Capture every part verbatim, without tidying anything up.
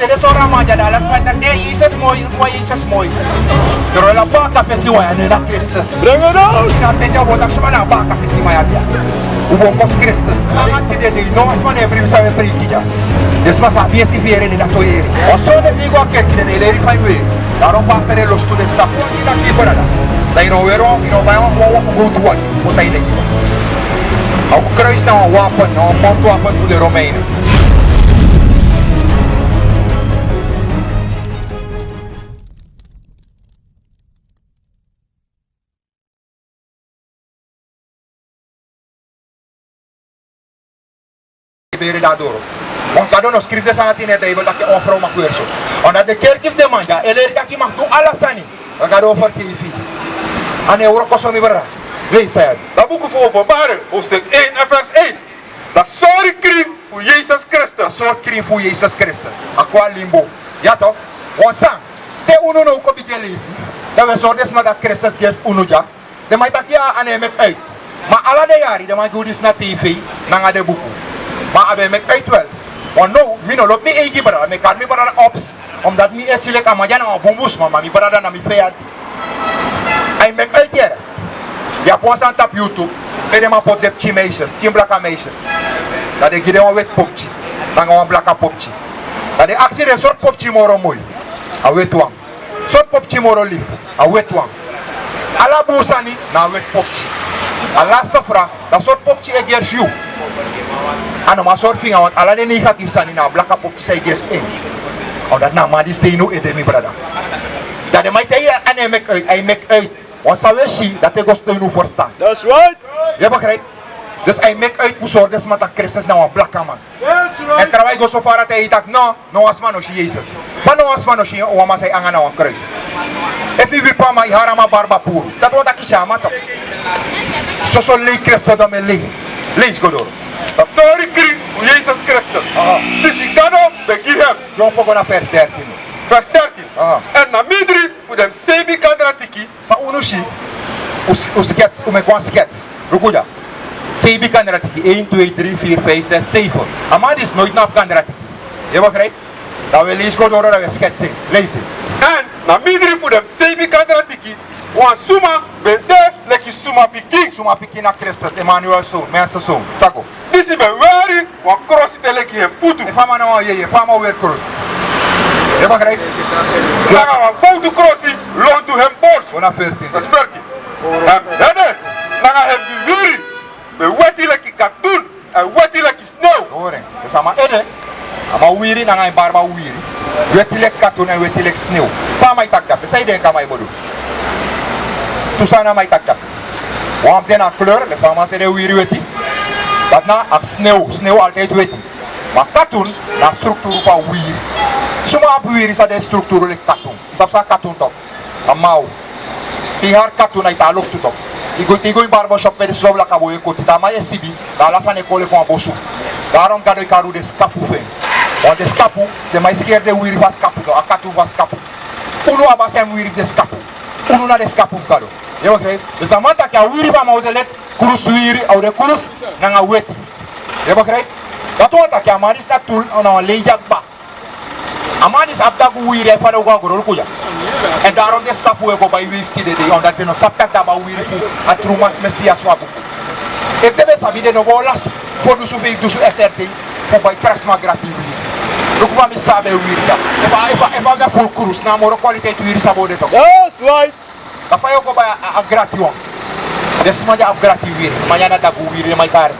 Den sori a man dya, dan ala sma e taki: "Ei, Yesus moi, luku wan Yesus moi." Doro la baka fesi wan ya, a nen na Kristus. Bring it down. Na ten dya bo taki suma na baka fesi man ya dya. Un bo kosi Kristus. Anga tide dei, no wan sma no e bribi san un e preiki dya. Den sma sabi e si fu yere, den dati o yere. Wan sonde di go a kerki, den e leri fa yu e. Daarom pastor e lostu den safu. Yu taki brada. Dan yu no weri wan, yu no bai wan, wan, wan gowtu wagi. Poti a ini yu. A kruis na wan wapen, na wan moordwapen fu den Romeinen. Bere dan doro. Want Gado no skrifi den sani dati ini a Bijbel taki wan frow mag weri so. Omdat den kerki fu den man dya e leri taki yu mag du ala sani. Dan Gado o fergefi yu. A no e wroko so, mi brada. Leisi san yu abi. Na buku fu Openbaring, hoofdstuk één en vers één. Dan sori krin fu Yesus Kristus. Dan sori krin fu Yesus Kristus. A kon na limbo. Ya toch? Want san, te unu no kon bigin leisi, dan un e sori den sma taki Kristus gersi unu dya. Den man e taki: "Ya, a no e meki uit." Ma ala den yari den man e gi unu disi na tv nanga den buku. Ma a ben e meki uit wel. Want now, mi no lobi mi eigi brada, mi e kari mi brada Ops. Omdat mi e si leki a man dya na wan bunbun sma, ma mi brada na mi feyanti. A e meki uit, yere. Yu abi wan sani tapu YouTube, pe den man poti den pikin meisjes, pikin blaka meisjes. Dan den gi den wan weti popki, nanga wan blaka popki. Dan den aksi den sortu popki moro moi. A weti wan. Sortu popki moro lifu. A weti wan. Ala bun sani na a weti popki. A laste vraag, dan sortu popki e gersi yu? A no man sori finga, want ala den negatief sani na a blaka popki san e gersi en. Omdat na a man disi de ini un ede, mi brada. Dan den man e taigi yu a no e meki uit, a e meki uit. Want san un e si, dati e go sidon ini un ferstan. That's right. Yu e begrijp? Dus a e meki uit fu sori den sma taki Kristus na wan blaka man. Èn trawan e go so fara te yu taki: "No, no wan sma no si Yesus." Fa no wan sma no si wan man san e anga na wan kruis? Efu yu wipi a man, yu hari a man barba puru, dati wani taki yu si a man toch. Soso lei Kristus dan mi e lei. Leisi go doro. Dan sori krin fu Yesus Kristus. Aha. Disi Gado ben gi hem. Yu o poko na vers dertien. Vers dertien. Aha. Èn na mindri fu den seibi kandratiki. San unu si, un s-, un skets, un meki wan skets. Luku dya. Seibi kandratiki, één, twee, drie, vier, vijf, zes, zeven. A man disi noiti no abi kandratiki. Yu e begrijp? Dan un e leisi go doro, dan un e skets en. Leisi. Èn na mindri fu den seibi kandratiki, wan suma ben de leki suma pikin. Suma pikin na Kristus, Emmanuel zoon, mensenzoon. Tako. Disi ben weri wan krosi te leki en futu. Efu a man na wan yeye, fa a man o weri krosi? Yu e begrijp? Nanga wan gowtu krosi lontu en borsu. Go na veertien. Vers veertien. En ede nanga en wiwiri ben weti leki katun, èn weti leki snew. Hori en. Dus a man ede, a man wiwiri nanga en barba wiwiri. Weti leki katun èn weti leki snew. San a man e taki dape? San yu denki a man e bo du? Tu sani a man e taki dape. Wan fu den na kleur, leki fa a man seni en wiwiri weti. Dati na a snew, snew altijd weti. Ma katun na strukturu fu a wiwiri. Suma abi wiwiri san de strukturu leki katun? Yu sabi san katun tok? A maw. Te yu hari katun, a e tan a loktu tok. Yu go, te yu go ini barbershop pe den soso blaka boi e koti, te a man e sibi, dan ala sani e kon leki wan bosu. Daarom Gado e kari un den skapu fu en. Want den skapu, den man e skeri den wiwiri fu a skapu, no, a katun fu a skapu. Unu abi a sem wiwiri fu den skapu. Unu na den skapu fu Gado. Yu e begrijp? Dus a man taki a wiwiri fu a man o de leki krus wiwiri, a o de krus nanga weti. Yu e begrijp? Dati wani taki a man disi na tul, na wan lei dya kaba. A man disi abi dagu wiwiri, a e fadon go na gron, luku dya. Èn daarom den safu e go bai weifi tide dei, omdat den no sabi taki den abi a wiwiri fu a tru Mesias fu a buku. Efu den ben sabi, den no bo lasi fo dusun, feifi dusun S R D fu bai tra sma grati wiwiri. Luku fa mi sabi a wiwiri dya. Efu a, efu a, efu a ben full krus, na a moro kwaliteit wiwiri sa bo de tok. That's right. Dan fa yu o go bai a, a, a grati wan? Den sma di abi grati wiwiri, den man dya na dagu wiwiri den man e kari.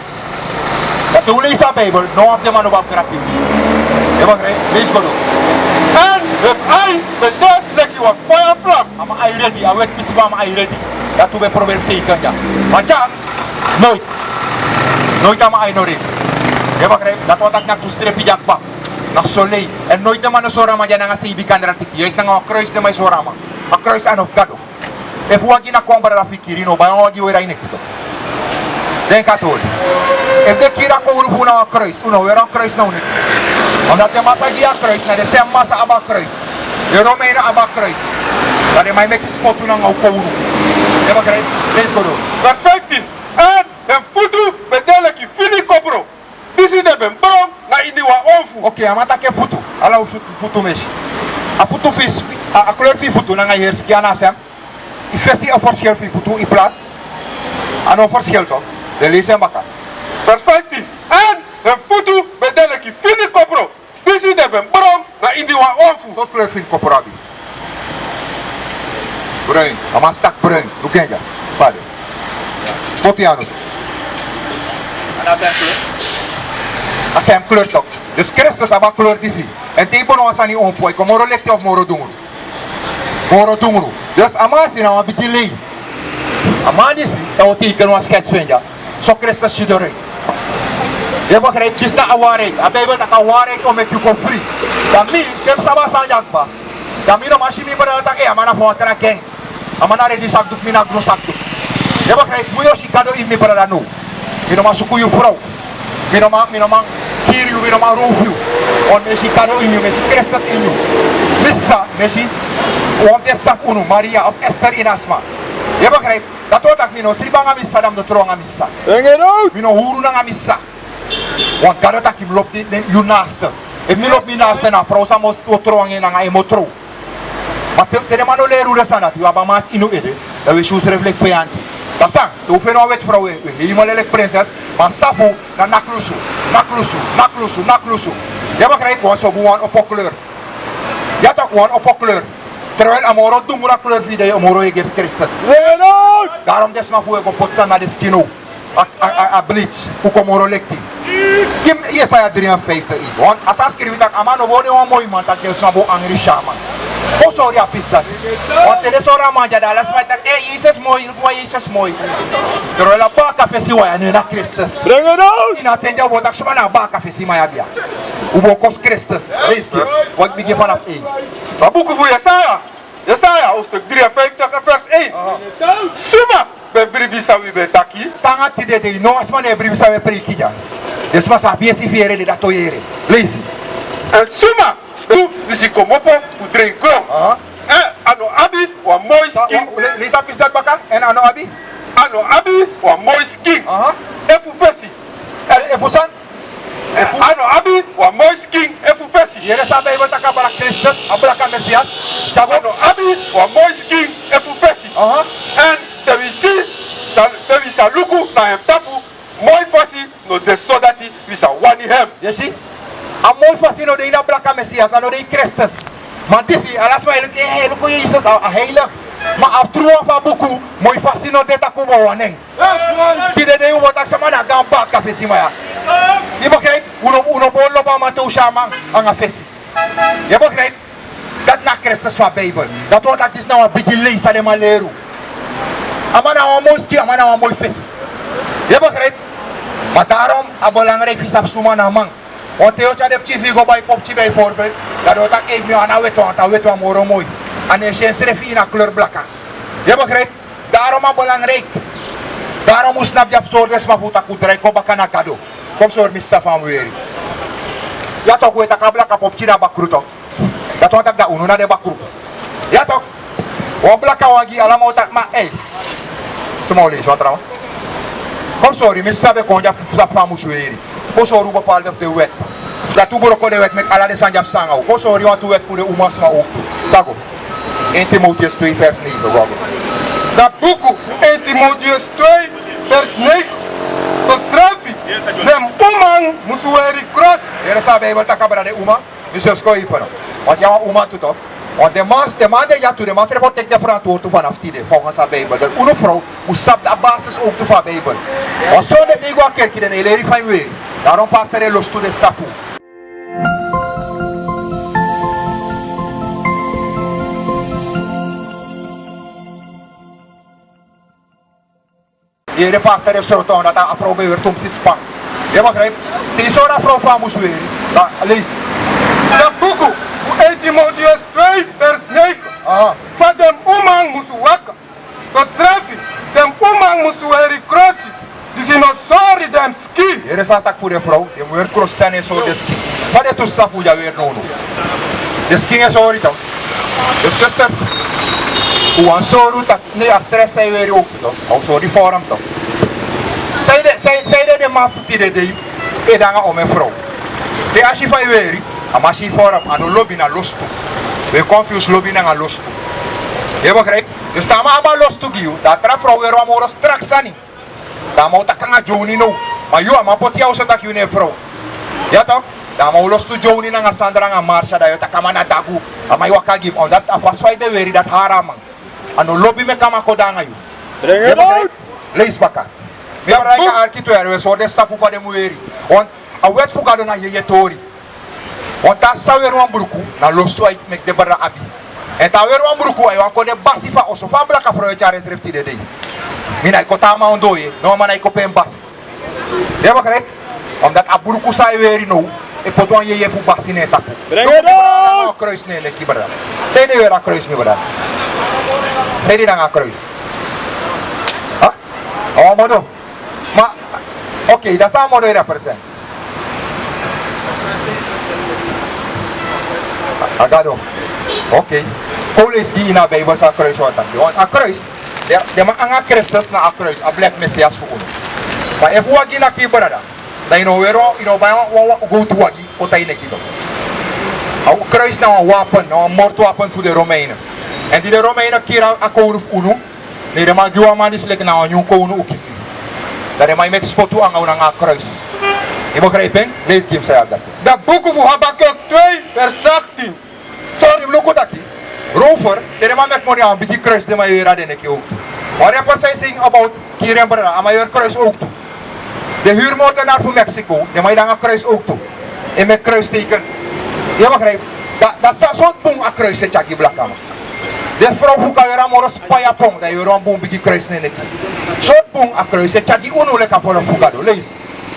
Dan te un leisi a Bijbel, no wan fu den man no abi grati wiwiri. Yu e begrijp? Leisi go doro. Èn en ai ben de leki wan faya flam. A man ai redi, a weti pisi fu a man ai redi. Dati un ben probeer fu teiken dya. Ma dya, noiti. Noiti a man ai no redi. Yu e begrijp? Dati wani taki na tu strepi dya kaba. Na so lei. Èn noiti den man no sori a man dya nanga seibi kandratiki. Yu e si, nanga wan kruis den man e sori a man. A kruis a no fu Gado. Efu wagi na kon brada fu yu kiri, yu no bai wan wagi weri a yu neki tok. Denki a tori. Efu den kiri a kownu fu unu na wan kruis, unu no weri wan kruis na unu neki. Omdat den man sa gi a kruis, na den sem man sa abi a kruis. Den Romeinen abi a kruis. Dan den man e meki spotu nanga un kownu. Yu e begrijp? Leisi go doro. Vers vijftien. Èn en futu ben de leki fini kopro. Disi den ben bron na Ini wan onfu. Oké, a man taki en futu. Ala un futu, futu mesi. A futu fu yu, a, a kleur fu yu futu nanga yu heri skin a no a sem. Yu fesi, a verschil fu yu futu, yu plat. A no verschil toch. Den leisi en baka. Vers vijftien. En en futu ben de leki fini kopro. Disi den ben bron na ini wan onfu. So kleur fini kopro abi. Bruin. A man staki bruin. Luku en dya. Pardon. Kopi anu so. A no a sem kleur. A sem kleur toch. Dus Kristus abi a kleur disi. Èn te yu bron wan sani onfu, a e kon moro lekti of moro dungru? Moro dungru. Dus a man disi na wan bigi lei. A man disi san un teken wan sketsi fu en dya. So Kristus si doro. Yu e begrijp, disi na a waarheid. A Bijbel taki a waarheid o meki yu kon fri. Dan mi, te mi sabi a sani dya kba, dan mi no man si mi brada taki, eh, a man na fu wan tra gang. A man na redi sakduku, mi na grun sakduku. Yu e begrijp, mi o si Gado ini mi brada now. Mi no man suku yu frow. Mi no man, mi no man kiri yu, mi no man rowfu yu. Want mi e si Gado ini yu, mi e si Kristus ini yu. Mi sisa, mi e si wan fu den sisa fu unu, Maria of Esther ini a sma. Yu e begrijp? Dati wani taki mi no sribi nanga mi sisa, dan mi no trow nanga mi sisa. Bring it out. Mi no huru nanga mi sisa. Want Gado taki yu mus lobi den, den, yu naaste. Efu mi lobi mi naaste, na a frow san mi o trow nanga en, nanga en mi o trow. Ma te, te den man no leri un den sani dati, yu abi a man disi ini un ede, dan un e si unsrefi leki feyanti. Dati san, te un feni wan weti frow, un e hei yu leki prinses, ma a sisa fu un na naklusu, naklusu, naklusu, naklusu. Yu e begrijp, wan so bun, wan opo kleur. Ya toch, wan opo kleur. Terwijl a moro dungru a kleur fu yu de, a moro yu e gersi Kristus. Daarom den sma fu un e go poti sani na den skin now. A, a, a, a bleach, fu kon moro lekti. Gi mi Yesaya dri en fiftig. Want a sa skrifi taki a man no bo de wan moi man taki den sma bo angri syaman. Kon sori a pisi dati. Want te den sori a man dya, dan ala sma e taki, eh, Yesus moi, luku wan Yesus moi. Terwijl a baka fesi wan ya, a nen na Kristus. Bring it out. Ini a ten dya un bo taki suma na a baka fesi man ya abi ya. Un bo kosi Kristus. Leisi gi mi. Wi o bigin fanafu één. A buku fu Yesaya. Yesaya, hoofdstuk drie en vijftig en vers één. Aha. Suma ben bribi san wi ben taki? Te nanga tide dei, no wan sma no e bribi san wi e preiki dya. Den sma sa abi yesi fu yere, den dati o yere. Leisi. Èn suma ben du disi komopo fu dreinkron? Aha. Èn a no abi wan moi skin. Wa-, wa-, le-, leisi a pisi dati baka. Èn a no abi? A no abi wan moi skin. Aha. Efu fesi. Èn efu san? Efu a no abi wan moi skin efu fesi. Yere san a Bijbel taki abra Kristus, a blaka Mesias. Tyago. A no abi wan moi skin efu fesi. Aha. Èn te wi si, te wi sa luku na en tapu, moi fasi no de so dati wi sa wani en. Yu e si? A moi fasi no de ini a blaka Mesias, a no de ini Kristus. Ma disi, ala sma e luku, eh, luku Yesus, a, a heilig. Ma a tru wan fu a buku, moi fasi no de taki un bo wani en. Tide dei un bo taki sama na a gaan baka fesi man ya. Yu e begrijp, un no, un no bo lobi a man te un si a man nanga fesi. Yu e begrijp, dati na a Kristus fu a Bijbel. Dati wani taki disi na wan bigi lei san den man leri un. A man na wan moi skin, a man na wan moi fesi. Yu e begrijp, ma daarom a belangrijk fu yu sabi suma na a man. Want te yu o tyari den pikin fu yu go bai popki bijvoorbeeld, dan den o taki, ei, mi wani a weti wan, a weti wan moro moi. A no e si ensrefi ini a kleur blaka. Yu e begrijp? Daarom a belangrijk. Daarom un snapu dya fu sori den sma fu un taki un drai kon baka na Gado. Kon sori mi sisa fa a mus weri. Ya toch, un e taki a blaka popki na bakru toch. Dati wani taki dan unu na den bakru. Ya toch. Wan blaka wagi, ala man o taki, ma, ei. Suma o leisi wan trawan. Kon sori mi sisa ben kon dya fu sabi fa a mus weri. Kon sori un bepaalde fu den wet. Dati un broko den wet, meki ala den sani dya psa nanga un. Kon sori wantu wet fu den umasma owktu. Tyago. Eén Timotheus twee vers negen, go. Dati buku, Eén Timotheus twee vers negen. Sosrefi den uman musu weri krosi. Yere san a Bijbel taki abra den uman. Mi sesi kon ifen. Want yu na wan uman tu toch. Want den man, den man de dya tu, den man srefi o teki den ferantwortu fanafu tide, volgens a Bijbel. Dus unu frow mus sabi a basis owktu fu a Bijbel. Want son den e go a kerki, den no e leri fa yu mus weri. Daarom pastor e lostu den sisa fu un. Yere pastor e sori tu dati a frow ben weri tumsi span. Yu e begrijp? Te yu sori a frow fa a mus weri, dan leisi. Dati buku, Eén Timotheus twee vers negen. Aha. Fa den uman musu waka. Sosrefi den uman musu weri krosi, disi no sori den skin. Yere san a taki fu den frow, den mus weri krosi san no e sori den skin. Fa den tu sisa fu un dya weri nownow? Den skin e sori toch. Den sisters, un wani sori un taki, ne a stress san yu weri owktu toch. A o sori yu vorm toch. Sanede, san, sanede den man fu tide dei e de nanga omeni frow? Te a si fa yu weri, a man si yu forum, a no lobi, na lostu. We confuse lobi nanga lostu. Yu e begrijp? Dus te a man abi lostu gi yu, dan a tra frow weri wan moro strak sani. Dan a man o taki nanga Joni now. Ma yu, a man poti yu a oso taki yu na en frow. Ya toch? Dan a man o lostu Joni nanga Sandra nanga Marsha, dan yu o taki a man na dagu. A man e waka gi yu, omdat a fasi fa yu ben weri dati hari a man. A no lobi meki a man kon de nanga yu. Bring it out. Leisi baka. Mi brada, yu kan arki tu yere, we sori den safu fa den mu weri. Want a wet fu Gado na yeye tori. Want te a sa weri wan bruku, na lostu a e meki den brada abi. Èn te a weri wan bruku, a e wani kon de basi fu a oso, fa a blaka frow e tyari ensrefi tide dei. Mi na e kon te a man ondoo ye, no, a man na e kon pe en basi. Yu e begrijp? Omdat a bruku san a e weri now e poti wan yeye fu basi na en tapu. Bring it out! Wan kruis na en neki, brada. San ede yu weri a kruis, mi brada? San ede nanga a kruis? Ha? A wan modo. Ma, oké, dan san a modo e represent? A Gado. Oké. Kon leisi gi yu ini a Bijbel san a kruis wani taki. Want a kruis, den, den man nanga Kristus na a kruis, a bleki Mesias fu unu. Ma efu wagi naki yu, brada, dan yu no weri, yu no bai wan, wan, wan gowtu wagi, kon tan yu neki, no. A kruis na wan wapen, na wan moordwapen fu den Romeinen. Èn di den Romeinen kiri a kownu fu unu, ne den man gi wan man disi leki na wan nyun kownu un kisi. Dan den man e meki spotu nanga unu nanga a kruis. Yu begrijp en? Leisi gi mi san yu abi dati. Da buku fu Habakuk twee, vers achttien. So, yu mus luku taki, rover, te den man meki moni, a wan bigi kruis den man e weri na den neki owktu. Wan rapper san e sing about kiri en brada, a man e weri kruis owktu. Den huurmoordenaar fu Mexico, den man e de nanga kruis owktu. E meki kruisteken. Yu e begrijp? Da, da san sortu bun a kruis e tyari gi blakaman? Den frow fu Gado weri a moro spa yapon, dan yu weri wan bun bigi kruis na en neki. Sortu bun a kruis e tyari gi unu leki a folku fu Gado? Leisi.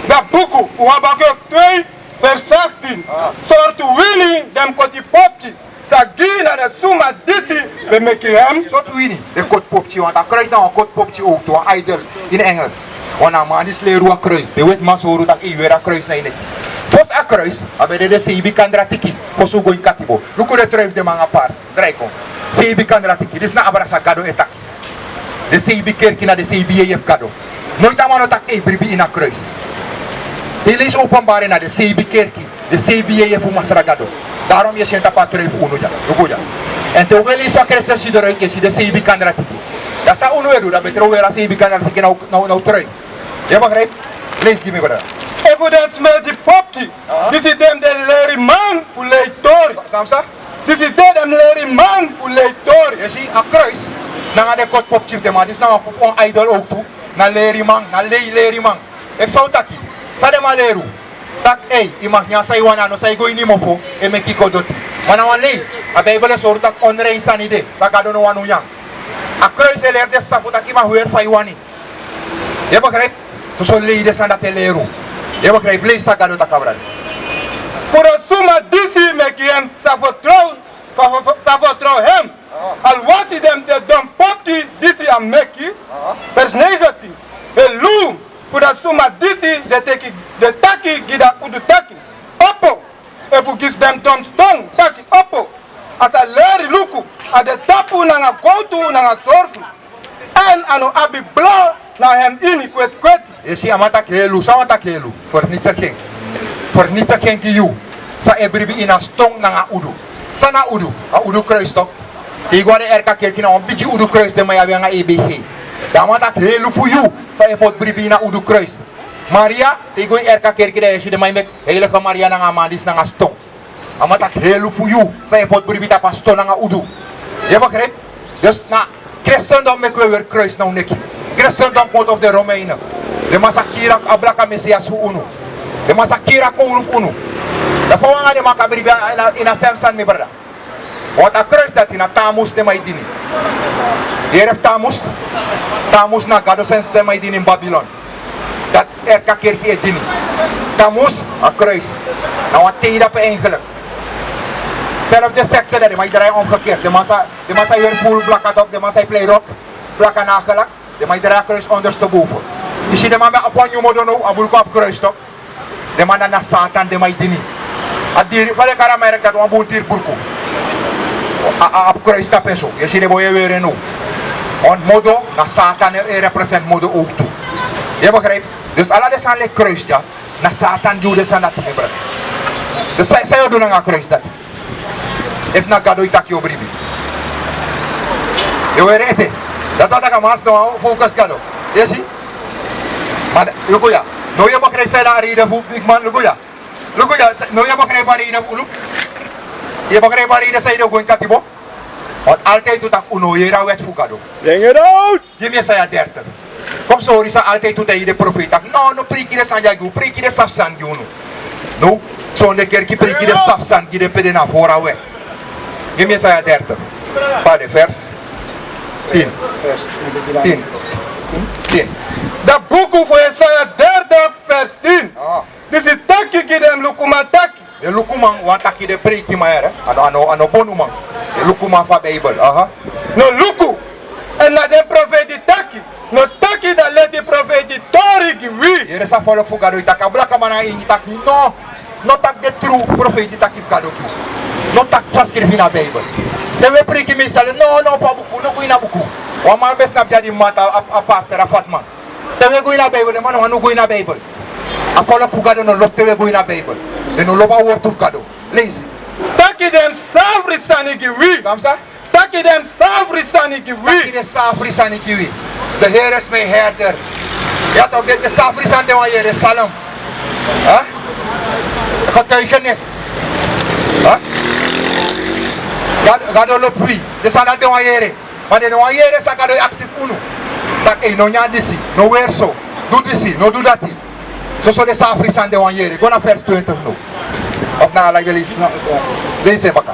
Da buku fu Habakuk twee, vers achttien. Ah. Sortu wini den koti popki sa gi na den suma disi ben meki en. Sortu wini? Den koti popki, want a kruis na wan koti popki owktu, wan idol ini Engels. Wan man disi leri unu a kruis, den wetiman sori unu taki yu weri a kruis na yu neki. Fosi a kruis, a ben de den seibi kandratiki, fosi un go ini katibo. Luku den trui fu den man nanga paars, drai kon. Seibi kandratiki, disi na abra san Gado e taki. Den seibi kerki na den seibi yeye fu Gado. Noiti a man no taki e bribi ini a kruis. Te yu leisi Openbaring, na den seibi kerki, den seibi yeye fu Masra Gado. Daarom yu e si en tapu a trui fu unu dya. Luku dya. Èn te un e leisi wan Kristus sidon, yu e si den seibi kandratiki. Da san unu e du, da betre un weri a seibi kandratiki na un, na un, na un trui. Yu e begrijp? Leisi gi mi, brada. Efu den smelti popki, aha, disi de den leriman fu lei tori. Sa-, san, san? Disi de den leriman fu lei tori. Yu e si, a kruis nanga den koti popki fu den man disi na wan, wan idol owktu, na leriman, na lei leriman. Efu san un taki, san den man leri unu? Taki, ei, yu mag nyan san yu wani, a no san e go ini yu mofo e meki yu kon doti. Ma na wan lei, a Bijbel e sori unu taki onrein sani de, san Gado no wani un nyan. A kruis e leri den safu taki yu mag weri fa yu wani. Yu e begrijp? Soso lei, den sani dati e leri unu. Yu e begrijp? Leisi san Gado taki, brada. Fu den suma disi meki en, sa fertrow, fa, fa, fa, sa fertrow hem. Ah. Alwasi den de don popki disi a meki. Ah. Vers negentien. Helu fu den suma disi den teki, den taki gi den udu taki: Opo! Efu gi den don ston taki: Opo! A sa leri, luku, a de tapu nanga gowtu nanga sorfu. Èn a no abi blo na en ini kweti kweti. Yu e si, a man taki helu. San a man taki helu? Vernietiging. Vernietiging gi yu san e bribi ini a ston nanga udu. San na udu? A udu kruis toch. Te yu go na den R K kerki, na wan bigi udu kruis den man e abi nanga E B G. Dan a man taki helu fu yu san e poti bribi ini a udu kruis. Maria, te yu go ini R K kerki, dan yu e si den man e meki Heilige Maria nanga a man disi nanga ston. A man taki helu fu yu san e poti bribi tapu a ston nanga udu. Yu e begrijp? Dus na Christendom meki un e weri kruis na un neki. Christendom komoto fu den Romeinen. Den man sa kiri a blaka Mesias fu unu. Den man sa kiri a kownu fu unu. Dan fa wi nanga den man kan bribi ini a, ini a, ini a sem sani, mi brada? Want a kruis dati na Tamus den man e dini. Yere fu Tamus? Tamus na gadosensi den man e dini ini Babilon. Dati R K kerki e dini. Tamus, a kruis, na wan tei dape eigenlijk. Zelfde sekte, dan den man e drai omgekeerd. Den man sa, den man sa e weri furu blaka toch, den man sa e plei rok, blaka nagellak. Den man e drai a kruis ondersteboven. Yu si den man ben abi wan nyun modo now, a bruku abi kruis toch. Den man dati na Satan den man e dini. A diri, fa den kari a merk dati, wan bun diri bruku. A, a, abi kruis tapu en so. Yu e si den boi e weri en now. Want modo, na Satan e, e represent modo owktu. Yu e begrijp? Dus ala den sani leki kruis dya, na Satan gi un den sani dati, mi brada. Dus san, san yu o du nanga a kruis dati? Efu na Gado yu taki yu o bribi. Yu o weri ete. Dati wani taki a man sidon, a o fokus Gado. Yu e si? Ma luku ya. Now yu e begrijp san na a reden fu, bigi man, luku ya. Luku ya, sa-, now yu e begrijp a reden fu unu. Yu e begrijp a reden san yu o go ini katibo. Want altijd un taki un no yere a wet fu Gado. Bring it out! Gi mi Yesaya dertig. Kon sori san altijd un taigi den profeiti taki: no, no preiki den sani dya gi unu, preiki den safu sani gi unu. No, sonde kerki preiki den safu sani gi den, pe den no abi hori a wet. Gi mi Yesaya dertig. Pardon, vers tien. Tien. Tien. Da buku fu Yesaya dertig, vers tien. Ah. Disi taki gi den lukuman taki. Den lukuman wani taki den preikiman, yere. A no, a no, a no bonuman. Den lukuman fu a Bijbel. Aha. No luku. Èn na den profeiti taki. No taki dan leti profeiti tori gi wi. Yere san folku fu Gado e taki. A blakaman na ini taki: no, no taki den tru profeiti taki fu Gado gi unu. No taki san skrifi na Bijbel. Te wi e preiki, mi sali: no, no, opo a buku, no go ini a buku. Wan man ben e snapu dya, di man, a, a pastor, a fatiman. Te wi e go ini a Bijbel, den man no wani go ini a Bijbel. A folku fu Gado no lobi te wi e go ini a Bijbel. Den no lobi a wortu fu Gado. Leisi. Taki den safri sani gi wi. San san? Taki den safri sani gi wi. Taki den safri sani gi wi. De Here is mijn herder. Ya toch, den, den safri sani den wani yere, Psalm. Hè? Getuigenis. Hè? Gado, Gado lobi wi. Den sani dati den wani yere. Ma den no wani yere san Gado e aksi fu unu. Taki: ei, no nyan disi, no weri so, du disi, no du dati. Soso den safri sani den wani yere. Go na vers twintig now. Of na ala yu e leisi? Leisi en baka.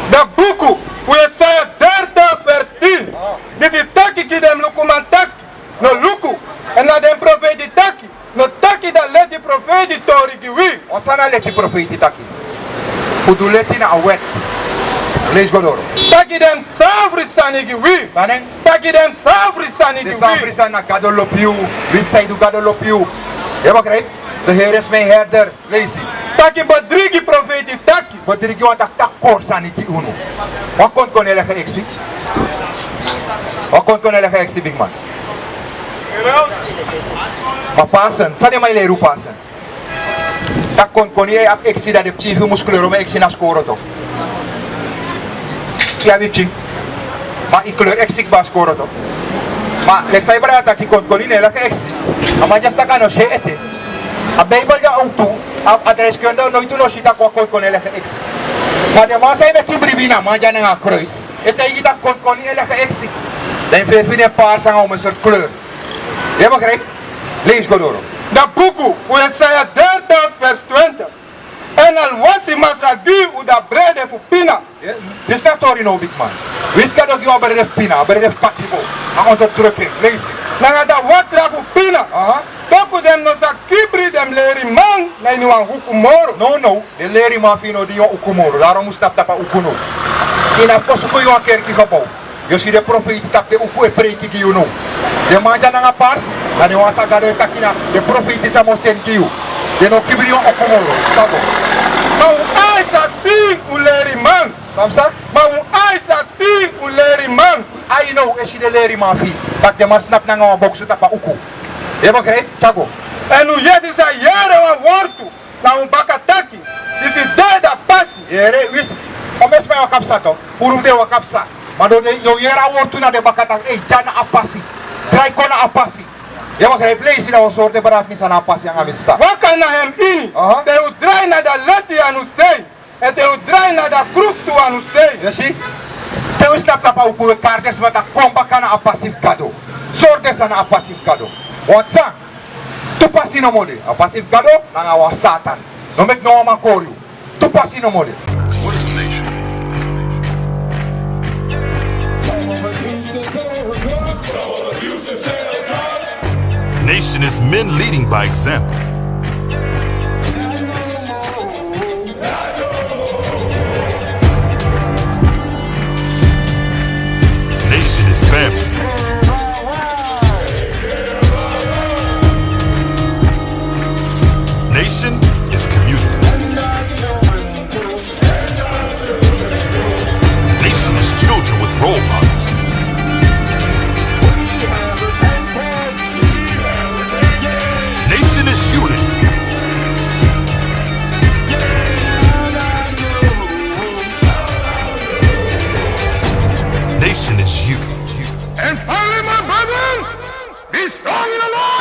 Da buku fu Yesaya dertig, vers tien. Ah. Disi taki gi den lukuman taki: no luku. Èn na den profeiti taki. No taki dan leti profeiti tori gi wi. Wan sani a leti profeiti taki. Fu du leti na a wet. Leisi go doro. Taki den safri sani gi wi. San? Taki den safri sani gi wi. Den safri sani na Gado lobi yu. Winsi san yu du Gado lobi yu. Yu e begrijp? De Here is mijn herder. Leisi. Taki bedrigi profeiti taki. Bedrigi wani taki taki kori sani gi unu. Wan kontkoni e leki eksi. Wan kontkoni e leki eksi, bigi man. Ma Pasen, san den man e leri unu Pasen? Taki kontkoni e abi eksi, dan den pikin fu yu mus kleur, wan eksi na skoro toch. Yu abi pikin. Ma yu kleur eksi kba skoro toch. Ma leki san yu brada taki, kontkoni no e leki eksi. A man dya e taki a no si en ete. A Bijbel dya owktu, a, a aardrijkskunde noiti un no si taki wan kontkoni e leki eksi. Ma den man san e meki bribi na a man dya nanga a kruis. E taigi taki kontkoni e leki eksi. Dan yu feni den pari sani nanga wan sowtu kleur. Yu e begrijp? Leisi go doro. Da buku fu Yesaya dertig, vers twintig. Èn alwasi Masra gi un a brede fu pina. Yu e, disi na tori now, bigi man. Winsi Gado gi unu a brede fu pina, a brede fu katibo, a onderdrukking. Leisi. Nanga a watra fu pina. Aha. Toku den no sa kibri den leriman na ini wan uku moro. No, no. Den leriman fu yu no de ini wan uku moro. Daarom un mus snapu tapu a uku now. Yu no abi kon suku yu wan kerki gebouw. Yu o si den profeiti tapu den uku e preiki gi yu now. Den man dya nanga pars, na den wan san Gado e taki na den profeiti san mi o seni gi yu. Den no kibri yu wan uku moro. Tapu. Ma un ai sa si un leriman. San san? Ma un ai sa si un leriman. Ai now e si den leriman fu yu. Taki den man snapu nanga wan boksu tapu a uku. Yu e begrijp? Tyari go. Èn un yesi sa yere wan wortu na un baka taki: disi dede a pasi. Yere, winsi, o mesi man e waka psa toch. Puru fu den waka psa. Ma den, den, den yere a wortu na den baka taki: ei, dya na a pasi. Drai kon na a pasi. Yu e begrijp? Leisi, dan un o sori den brada fu mi san na a pasi nanga mi sisa. Waka na en ini. Aha. Te un drai na a leti, a no sei. Èn te un drai na a kruktu, a no sei. Yu si? Te un snapu tapu a uku, un e kari den sma taki kon baka na a pasi fu Gado. Sori den san na a pasi fu Gado. Want san? Tu pasi nomo de. A pasi fu Gado nanga wan Satan. No meki no wan man kori yu. Tu pasi nomo de. Nation is men leading by example. Nation is family. Nation is community. Nation is children with role models. Nation is you Salvation is you. And finally, my brethren, be strong in the Lord.